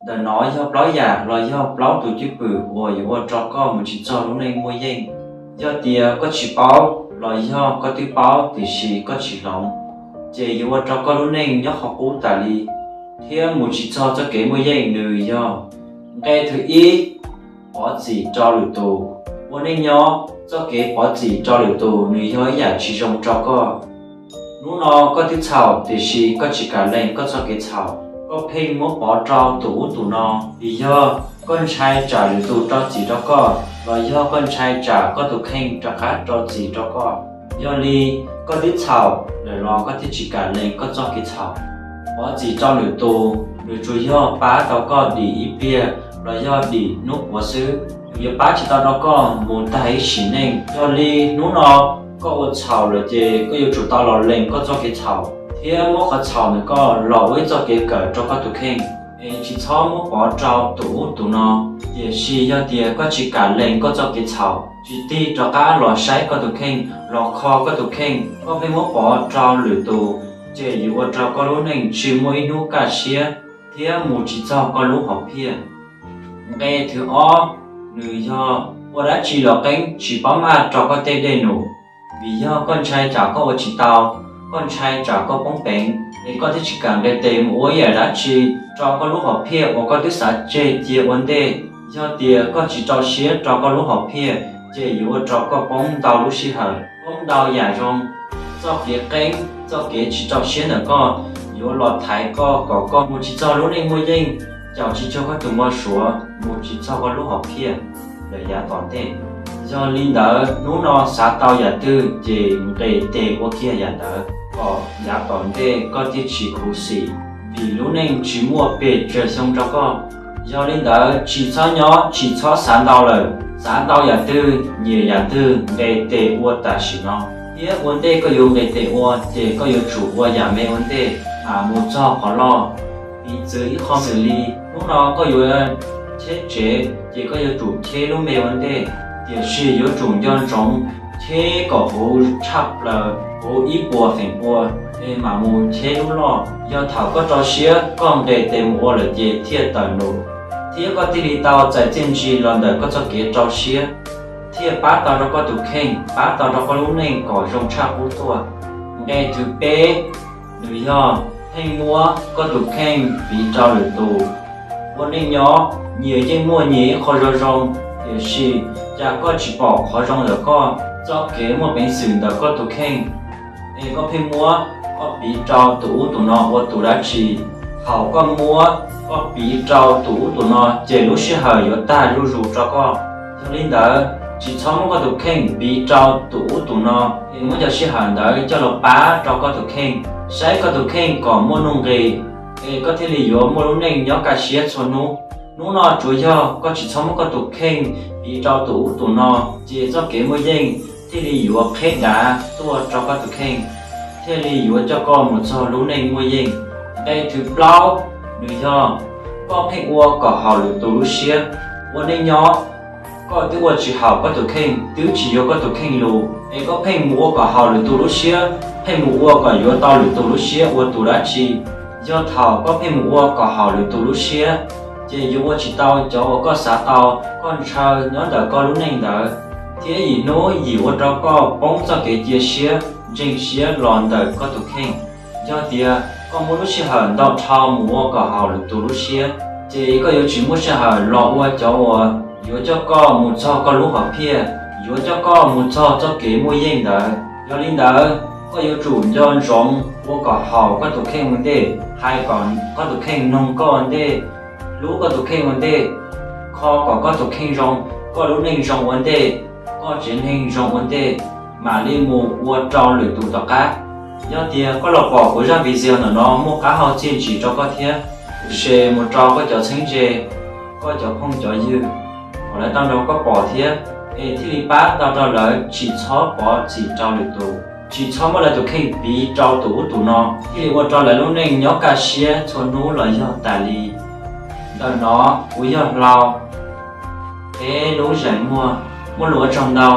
Ntawm no yog plaub yam los yog plaub tus cwj pwm uas yuav ua rau koj mus tsis txog lub neej muaj yeej. Yog tias koj tsis paub los yog koj twb paub tiam sis koj tsis hloov, ces yuav ua rau koj lub neej nyob qhov qub tas li thiab mus tsis txog txoj kev muaj yeej nws yog: nqe thib ib, pov txim rau lwm tus. Ua neej nyob, txoj kev pov txim rau lwm tus nws yog ib yam tsis zoo rau koj. Hnub no koj twb txhaum tiam sis koj tsis kam lees koj txoj kev txhaum, koj pheej muab pov rau tus ub tus no, vim yog koj ntshai tsam lwm tus rau txim rau koj los yog koj ntshai tsam koj tus kheej rov qab rau txim rau koj. Yog li, koj twb txhaum lawm los koj thiaj tsis kam lees koj txoj kev txhaum. Pov txim rau lwm tus nws tsuas yog pab tau koj dim ib pliag los yog dim hnub puav xwb, nws yuav pab tsis tau rau koj mus tag ib sim neej. Yog li hnub no koj ua txhaum lawm ces koj yuav tsum tau los lees koj txoj kev txhaum thiab muab qhov txhaum ntawm koj los ua ib txoj kev kawm rau koj tus kheej. Es tsis txhob muab pov rau tus ub tus no. Tiam sis yog tias koj tsis kam lees koj txoj kev txhaum, tsis tig rov qab los saib koj tus kheej, los kho koj tus kheej, koj pheej muab pov rau lwm tus, ces yuav ua rau koj lub neej tsis muaj ib hnub kaj siab thiab mus tsis txog koj lub hom phiaj. Nqe thib ob, nws yog ua dab tsi los qeeb tsis paub maj rau koj tej dej num, vim yog koj ntshai tsam koj ua tsis tau, koj ntshai tsam koj poob peev, es koj thiaj tsis kam nqis tes mus ua ib yam dab tsi rau koj lub hom phiaj uas koj twb xav tseg cia ua ntej. Yog tias koj tsis rau siab rau koj lub hom phiaj, ces yuav ua rau koj poob ntau lub sij hawm, poob ntau yam zoo. Txoj kev qeeb, txoj kev tsis rau siab ntawm koj yuav los thaiv koj kom koj mus tsis txog lub neej muaj yeej, caum tsis txog koj tus npau suav, mus tsis txog koj lub hom phiaj lawm yav tom ntej. Yog li ntawd, hnub no xav tau yam twg ces nqis tes ua kiag yam ntawd, kom yav tom ntej koj thiaj tsis khuv xim, vim lub neej tsis muaj pes tsawg xyoo rau koj. Yog li ntawd, tsis txhob nyob tsis txhob xav ntau lawm, xav tau yam twg nyiam yam twg nqis tes ua tam sim no, thiab ua ntej koj yuav nqis tes ua ces koj yuav tsum ua yam me ua ntej mam mus txog qhov loj. Piv txwv ib qho xws li, hnub no koj yuav cheb tsev ces koj yuav tsum cheb lub me ua ntej, tiam sis yuav tsum nco ntsoov cheb kom huv tshaj plaws, huv ib puas feem pua, es mam mus cheb lub loj. Yog thaum koj rau siab koj nqis tes mus ua lawm ces thiaj tawm num, thiab koj thiaj li tau txais txiaj ntsig los ntawm koj txoj kev rau siab, thiaj pab tau rau koj tus kheej, pab tau rau koj lub neej kom zoo tshaj qub tuaj. Nqe thib peb, nws yog pheej muab koj tus kheej piv rau lwm tus. Ua neej nyob, nyias yeej muaj nyias ib qho zoo zoo, tiam sis cas koj tsis pom qhov zoo ntawm koj, txoj kev muaj peev xwm ntawm koj tus kheej, es koj pheej muab koj piv rau tus ub tus no ua tus dab tsi. Thaum koj muab koj piv rau tus ub tus no ces lub sij hawm yuav tag zuj zus rau koj. Yog li ntawd, tsis txhob muab koj tus kheej piv rau tus ub tus no, es muab cov sij hawm ntawd coj los pab rau koj tus kheej, saib koj tus kheej kom muaj nuj nqis, es koj thiaj li yuav muaj lub neej nyob kaj siab txhua hnub. Hnub no tsuas yog koj tsis txhob muab koj tus kheej piv rau tus ub tus no, ces txoj kev muaj yeej thiaj li yuav qheb dav tuaj rau koj tus kheej, thiaj li yuav coj koj mus txog lub neej muaj yeej. Nqe thib plaub, nws yog koj pheej ua kom haum lwm tus lub siab. Ua neej nyob, koj twb ua tsis haum koj tus kheej, twb tsis yuav koj tus kheej lus, es koj pheej mus ua kom haum lwm tus lub siab, pheej mus ua kom yuav tau lwm tus lub siab ua tus dab tsi. Yog thaum koj pheej mus ua kom haum lwm tus lub siab, ces yuav ua tsis tau cov uas koj xav tau, koj ntshaw nyob ntawm koj lub neej ntawd, thiab yim hnub yim ua rau koj poob txoj kev cia siab, ntseeg siab los ntawm koj tus kheej. Yog tias koj muab lub sij hawm ntau dhau mus ua kom haum lwm tus lub siab, ces koj yuav tsis muaj sij hawm los ua cov uas yuav coj koj mus txog koj lub hom phiaj, yuav coj koj mus txog txoj kev muaj yeej ntawd. Yog li ntawd, koj yuav tsum nco ntsoov ua kom haum koj tus kheej ua ntej, hais kom koj tus kheej noog koj ua ntej, hlub koj tus kheej ua ntej, kho kom koj tus kheej zoo, koj lub neej zoo ua ntej, koj tsev neeg zoo ua ntej, mam li mus ua rau lwm tus tom qab. Yog tias koj los pom kuv zaj video ntawm no muaj qab hau txiaj ntsig rau koj thiab, kuv share mus rau koj cov txheeb ze, koj cov phooj cov ywg, kom lawv tau nrog koj pom thiab, es thiaj li pab tau rau lawv tsis txhob pov txim rau lwm tus, tsis txhob muab lawv tus kheej piv rau tus ub tus no, thiaj li ua rau lawv lub neej nyob kaj siab txhua hnub los yog tas li. Ntawm no kuv yog Hlau, peb lub zeem muag, muaj lus ua tsaug ntau.